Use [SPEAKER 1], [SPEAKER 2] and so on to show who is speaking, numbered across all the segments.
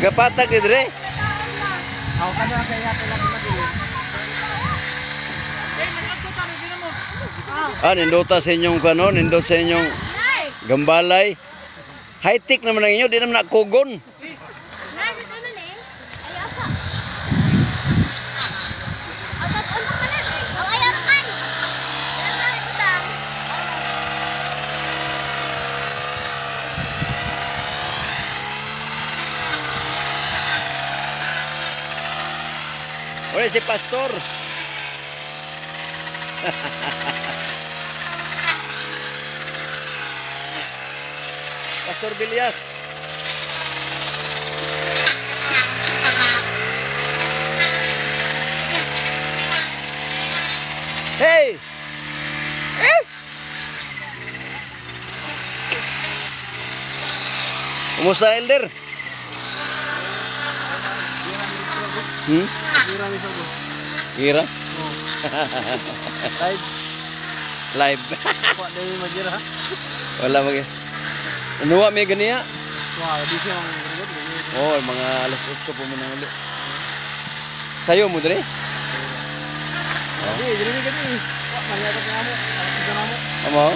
[SPEAKER 1] Gapatag ni dire.
[SPEAKER 2] Ako ka na kaya kailangan madili.
[SPEAKER 1] Ah, nindota sa inyong kano, nindot sa inyong gambalay. High-tech naman ang inyo, di naman nakugon. Ore si Pastor. Pastor Bilyas. Hey! Eh! Kumusta, Elder? Hmm?
[SPEAKER 2] Gira ni sa
[SPEAKER 1] Gira?
[SPEAKER 2] Oh. Live.
[SPEAKER 1] Live.
[SPEAKER 2] Wa dai magira.
[SPEAKER 1] Wala mag. Anuwa may ganiya?
[SPEAKER 2] Wa di siya mang rigod.
[SPEAKER 1] Oh, mga alas 8 po mi uli. Sayo mo dire? Oh.
[SPEAKER 2] Di diri ni gani. Wa man yata kay amo. Alas na amo.
[SPEAKER 1] Amo?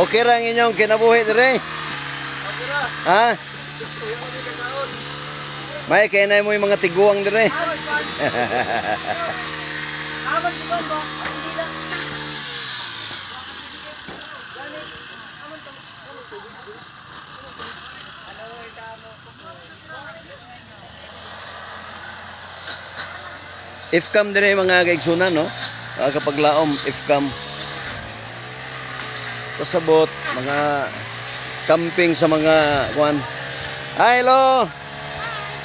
[SPEAKER 1] Okay ra ang inyong kinabuhi dire. Ha? May kay na mo yung mga tiguang dire. If come dire mga kaigsunan, no? Mga kapaglaom, if come pasabot mga camping sa mga kuan. Hi, hello.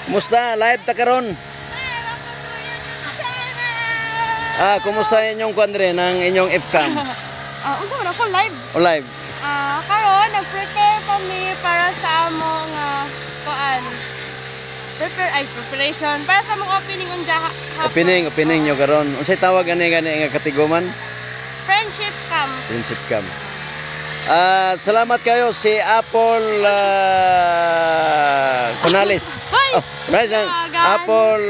[SPEAKER 1] Kumusta? Live ta karon. Ah, kumusta inyong kuan dire ng inyong FCAM?
[SPEAKER 3] Ah, unsa man ako live?
[SPEAKER 1] O live?
[SPEAKER 3] Ah, karon nag-prepare pa mi para sa among kuan. Prepare ay preparation para sa among opening unja hapon.
[SPEAKER 1] Opening, opening nyo karon. Unsay tawag ani gani nga katiguman?
[SPEAKER 3] Friendship camp.
[SPEAKER 1] Friendship Camp. Ah, salamat kayo si Apple Conales.
[SPEAKER 3] Hoy!
[SPEAKER 1] Oh, Conales ang
[SPEAKER 3] Tawagan.
[SPEAKER 1] Apple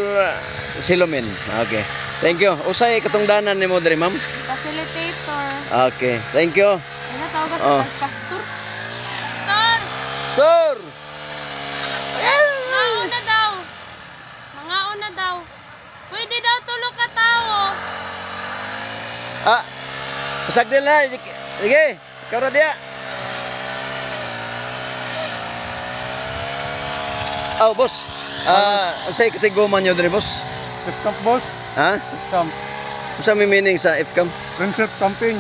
[SPEAKER 1] Silumin. Okay. Thank you. Usay katungdanan nimo diri, ma'am?
[SPEAKER 3] Facilitator.
[SPEAKER 1] Okay. Thank you.
[SPEAKER 3] Ano tawag sa
[SPEAKER 1] Oh.
[SPEAKER 3] pastor? Pastor!
[SPEAKER 1] Sir!
[SPEAKER 3] Mga una daw. Mga una daw. Pwede daw tulo ka tao.
[SPEAKER 1] Ah, pasagdil na. Sige, ikaw na diya. Oh, boss. Ah, unsay katiguman nyo diri, boss?
[SPEAKER 2] If camp boss.
[SPEAKER 1] Ha?
[SPEAKER 2] Camp.
[SPEAKER 1] Unsa may meaning sa FCAM?
[SPEAKER 2] Friendship camping.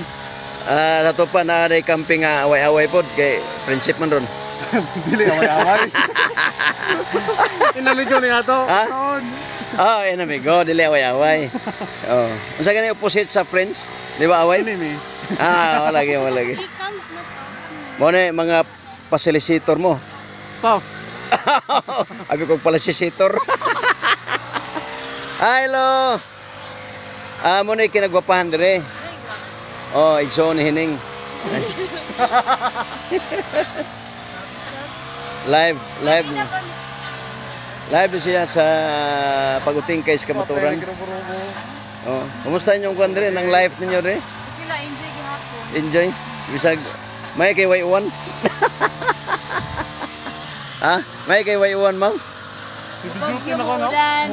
[SPEAKER 1] Ah, sa to pa na day camping nga away-away pod kay friendship man ron.
[SPEAKER 2] Dili away-away. Inaligo ni ato.
[SPEAKER 1] Ha?
[SPEAKER 2] Taon.
[SPEAKER 1] Ah, enemigo, dili away-away. Oh. Unsa gani opposite sa friends? Di ba away?
[SPEAKER 2] Enemy.
[SPEAKER 1] Ah, wala gi, wala gi.
[SPEAKER 3] I-camp na to.
[SPEAKER 1] Mo na yung mga facilitator mo.
[SPEAKER 2] Staff.
[SPEAKER 1] Abi ko pala si Sitor. Hi, hello. Ah, mo na yung kinagwapahan dire. Oh, igsoon ni Hining. Live, live. Live na siya sa paguting kay sa kamaturan. Oh, kumusta inyong kuan dire nang life ninyo dire?
[SPEAKER 3] Sila enjoy gihapon.
[SPEAKER 1] Enjoy. Bisag may kay Y1. Ha? May kay Y1, ma'am?
[SPEAKER 3] Bagyo mo ulan,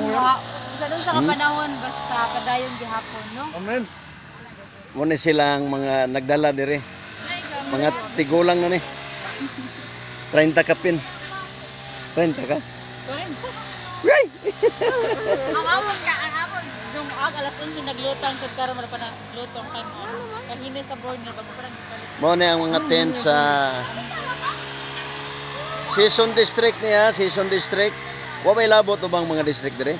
[SPEAKER 3] sa dun sa kapanahon basta padayon gihapon, no?
[SPEAKER 2] Amen.
[SPEAKER 1] Muna silang mga nagdala dire. Mga tigulang na ni. 30 kapin. 30 ka? Right.
[SPEAKER 3] Ang amon ka, ang amon dungag
[SPEAKER 4] Pag alas 11 naglutang kag karon wala pa nagluto ang kanon. Kahini sa border bago pa nagpalit.
[SPEAKER 1] Mao ni ang mga tent sa Season District niya, Season District. Wa may labot o bang mga district dire?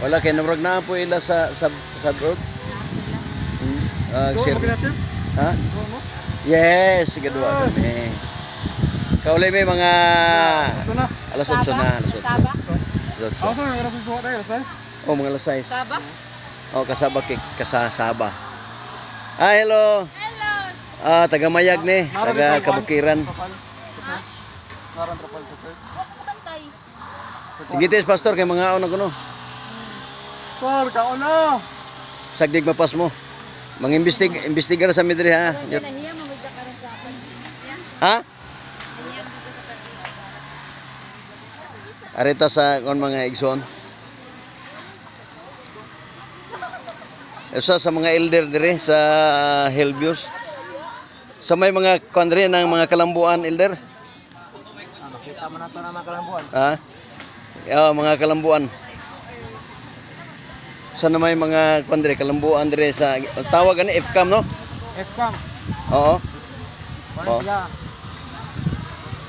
[SPEAKER 1] Wala kay namurag naa po ila sa suburb. Ah,
[SPEAKER 2] Go,
[SPEAKER 1] sir.
[SPEAKER 2] mo?
[SPEAKER 1] Ha?
[SPEAKER 2] Go mo?
[SPEAKER 1] Yes, gadwa kami. Kauli may mga
[SPEAKER 2] Ito na.
[SPEAKER 1] alas 8 na, alas 8.
[SPEAKER 4] Saba?
[SPEAKER 1] Alas
[SPEAKER 2] Ako
[SPEAKER 1] 8.
[SPEAKER 2] sa mga nasusuwa tayo, alas
[SPEAKER 1] Oh, mga alas 6.
[SPEAKER 4] Saba?
[SPEAKER 1] Oh, kasaba kay kasasaba. Ah, hello.
[SPEAKER 3] Hello.
[SPEAKER 1] Ah, taga Mayag ni, taga Kabukiran.
[SPEAKER 2] Naran trapal sa church.
[SPEAKER 4] Wa ko kabantay.
[SPEAKER 1] Sige tis, pastor, kay mga na kuno.
[SPEAKER 2] Sir, kaon na!
[SPEAKER 1] Sagdig mapas mo. Mangimbestig imbestigar sa midri ha.
[SPEAKER 4] Nahiya mo magka karon sa akin.
[SPEAKER 1] Ha? Arita sa kon mga igsoon. Isa sa mga elder dire sa Helbius. Sa may mga kwan dire ng mga kalambuan elder.
[SPEAKER 2] Ah, makita mo na ito na mga kalambuan.
[SPEAKER 1] Ha? Yeah, mga kalambuan. Sa na may mga kwan dire kalambuan dire sa tawag ani FCAM, no?
[SPEAKER 2] F-cam.
[SPEAKER 1] Oo.
[SPEAKER 2] Ano
[SPEAKER 1] Oh.
[SPEAKER 2] sila?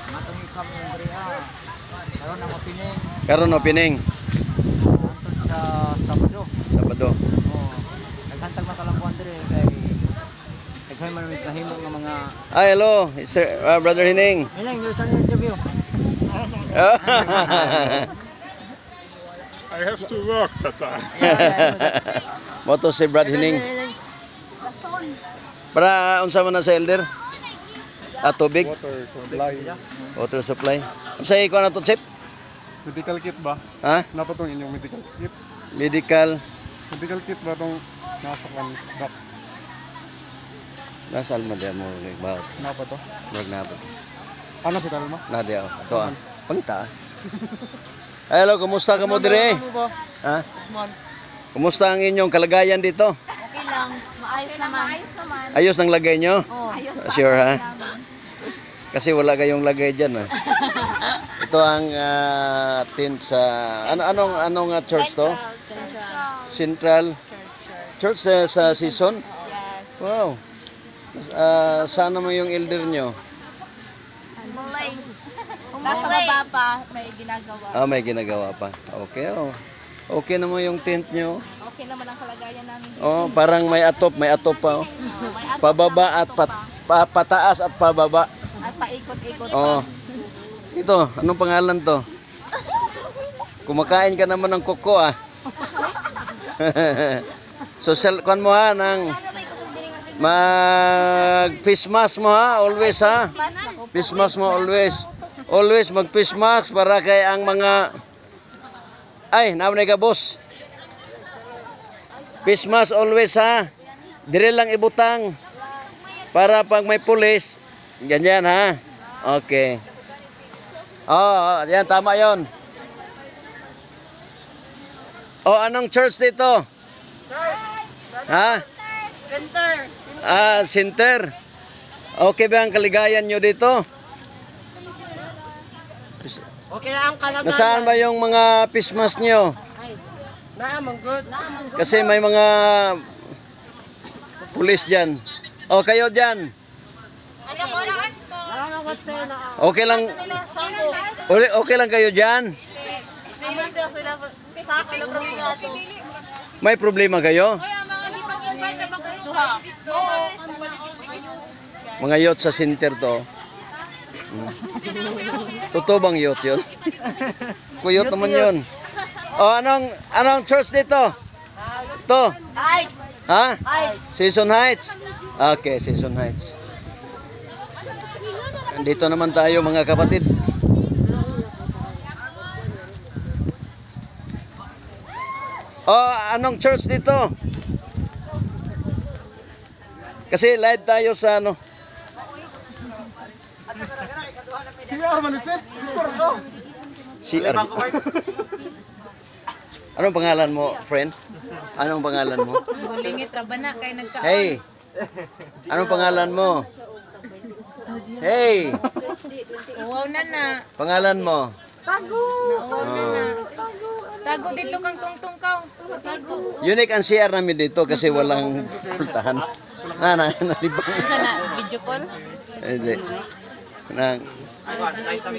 [SPEAKER 2] Matong i-cam yung diri ah. Karon ang opening
[SPEAKER 1] Karon opening
[SPEAKER 2] antod sa Sabado.
[SPEAKER 1] Sabado.
[SPEAKER 2] Oh, naghantag mga kalambuan diri kay daghan man may kahimo nga mga
[SPEAKER 1] Ah, hello, sir, Brother Hining.
[SPEAKER 2] Ilang yung sa interview.
[SPEAKER 5] I have to work that time.
[SPEAKER 1] Moto si Brad Hining. Para unsa man na sa elder? Ah, tubig,
[SPEAKER 5] Water supply.
[SPEAKER 1] water supply. Unsa ikaw na to, Chip?
[SPEAKER 5] Medical kit ba?
[SPEAKER 1] Ha?
[SPEAKER 5] Napa tong inyong medical kit?
[SPEAKER 1] Medical.
[SPEAKER 5] Medical kit ba tong nasa kan box?
[SPEAKER 1] Nasa alma di mo ba?
[SPEAKER 5] Napa to?
[SPEAKER 1] Murag na ba?
[SPEAKER 5] Ano si mo?
[SPEAKER 1] Na di ako. Ito ah. Pangita ah. Hello, kumusta ka mo dire?
[SPEAKER 2] ba?
[SPEAKER 1] Ha?
[SPEAKER 2] Man.
[SPEAKER 1] Kumusta ang inyong kalagayan dito?
[SPEAKER 4] Okay lang, maayos naman.
[SPEAKER 6] Maayos naman.
[SPEAKER 1] Ayos ang lagay nyo?
[SPEAKER 4] Oh.
[SPEAKER 6] Ayos pa.
[SPEAKER 1] Sure ha? Kasi wala kayong lagay dyan ah. Ito ang tent sa ano anong anong church to?
[SPEAKER 6] Central.
[SPEAKER 1] Central
[SPEAKER 6] Church.
[SPEAKER 1] Church sa season?
[SPEAKER 6] Yes.
[SPEAKER 1] Wow. Ah, saan naman yung elder nyo?
[SPEAKER 6] Malays. Nasa baba pa, may ginagawa.
[SPEAKER 1] Ah, may ginagawa pa. Okay, oh. Okay naman yung tent nyo.
[SPEAKER 6] Okay naman ang kalagayan namin dito.
[SPEAKER 1] Oh, parang may atop pa. Oh.
[SPEAKER 6] May atop
[SPEAKER 1] Pababa
[SPEAKER 6] na,
[SPEAKER 1] at
[SPEAKER 6] atop pa.
[SPEAKER 1] pataas at pababa.
[SPEAKER 6] At paikot-ikot
[SPEAKER 1] Oh.
[SPEAKER 6] pa.
[SPEAKER 1] Ito, anong pangalan to? Kumakain ka naman ng koko ah. Social kon mo ha ng mag face mask mo ha, always ha. Face mask mo always. Always mag face mask para kay ang mga ay, naman ka boss. Face mask always ha. Dire lang ibutang para pag may pulis, ganyan ha. Okay. Oo, oh, yan tama 'yon. Oh, anong church dito? Ha?
[SPEAKER 6] Center.
[SPEAKER 1] Ah, center. Okay ba ang kaligayan nyo dito?
[SPEAKER 2] Okay na ang kalagayan.
[SPEAKER 1] Nasaan ba yung mga pismas nyo?
[SPEAKER 2] Naamang good.
[SPEAKER 1] Kasi may mga pulis dyan. O, kayo dyan. Okay lang. Okay lang kayo dyan? May problema kayo? Mga yacht sa center to. Totoo bang yacht yun? Kuyot naman yun. O, anong church dito? To?
[SPEAKER 6] Heights.
[SPEAKER 1] Ha?
[SPEAKER 6] Heights.
[SPEAKER 1] Season Heights? Okay, Season Heights. Andito naman tayo mga kapatid. Oh, anong church dito? Kasi live tayo sa ano.
[SPEAKER 5] CR man is it? Ko.
[SPEAKER 1] CR. Anong pangalan mo, friend? Anong pangalan mo?
[SPEAKER 4] Gulingit ra ba na kay nagka
[SPEAKER 1] Hey. Anong pangalan mo? Hey,
[SPEAKER 4] Uwaw na na.
[SPEAKER 1] pangalan mo?
[SPEAKER 4] Nauwaw na na.
[SPEAKER 1] Oh.
[SPEAKER 4] Tago dito kang tungtong ka. Tago.
[SPEAKER 1] Unique ang CR namin dito kasi walang pultahan. Na, na, nalibang.
[SPEAKER 4] Sana video call.
[SPEAKER 1] Hindi. Nang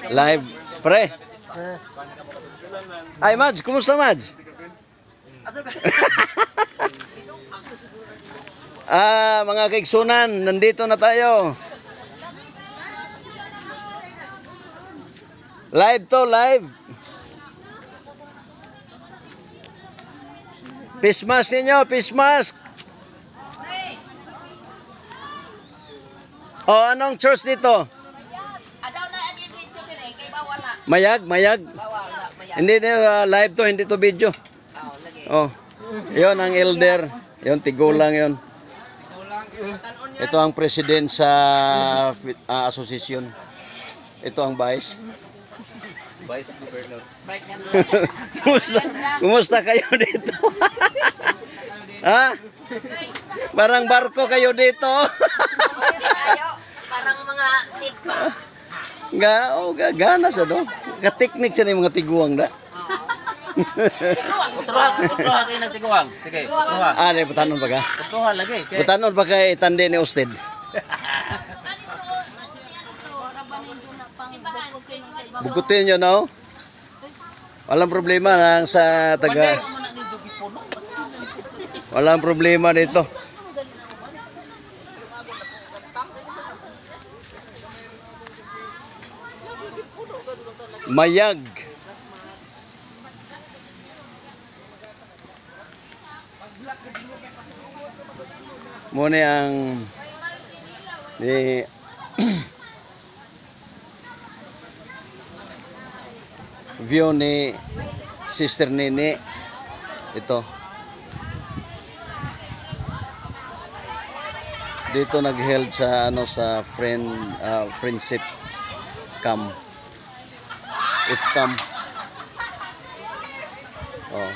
[SPEAKER 1] live. Pre. Ay, Mads, kumusta, Mads? Ah, mga kaiksunan, nandito na tayo. Live to, live. Face mask ninyo, face mask. Oh, anong church dito?
[SPEAKER 6] Adaw na ang video dire kay bawala.
[SPEAKER 1] Mayag, mayag.
[SPEAKER 6] Bawala maya.
[SPEAKER 1] Hindi live to, hindi to video.
[SPEAKER 6] Oh, lagi.
[SPEAKER 1] Oh. 'Yon ang elder, 'yon tigulang 'yon. Ito ang president sa association. Ito ang vice.
[SPEAKER 2] Vice Governor.
[SPEAKER 1] Kumusta, kumusta kayo dito? Ha? Parang barko kayo dito.
[SPEAKER 6] Parang mga tigpa.
[SPEAKER 1] Ga, oh, ga, gana sa do. Kateknik siya ng mga tiguang da.
[SPEAKER 2] Utroha, utroha kayo ng tiguang. Sige, utroha.
[SPEAKER 1] Ah, di, butanon ba ka?
[SPEAKER 2] Utroha lagi. Kay
[SPEAKER 1] Butanon ba kay itandi ni Usted? Bukutin nyo na, oh. Walang problema nang sa taga. Walang problema dito. Mayag. Muna ang ni view ni Sister Nene ito, dito nag-held sa ano, sa friendship camp, if camp, oh.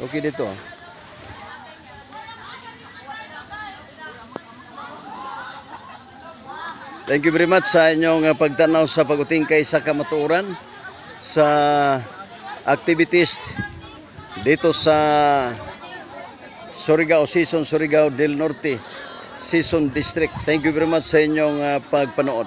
[SPEAKER 1] Okay dito, ah. Thank you very much sa inyong pagtanaw sa pag-utingkay sa kamatuoran sa activities dito sa Surigao Season, Surigao del Norte Season District. Thank you very much sa inyong pagpanood.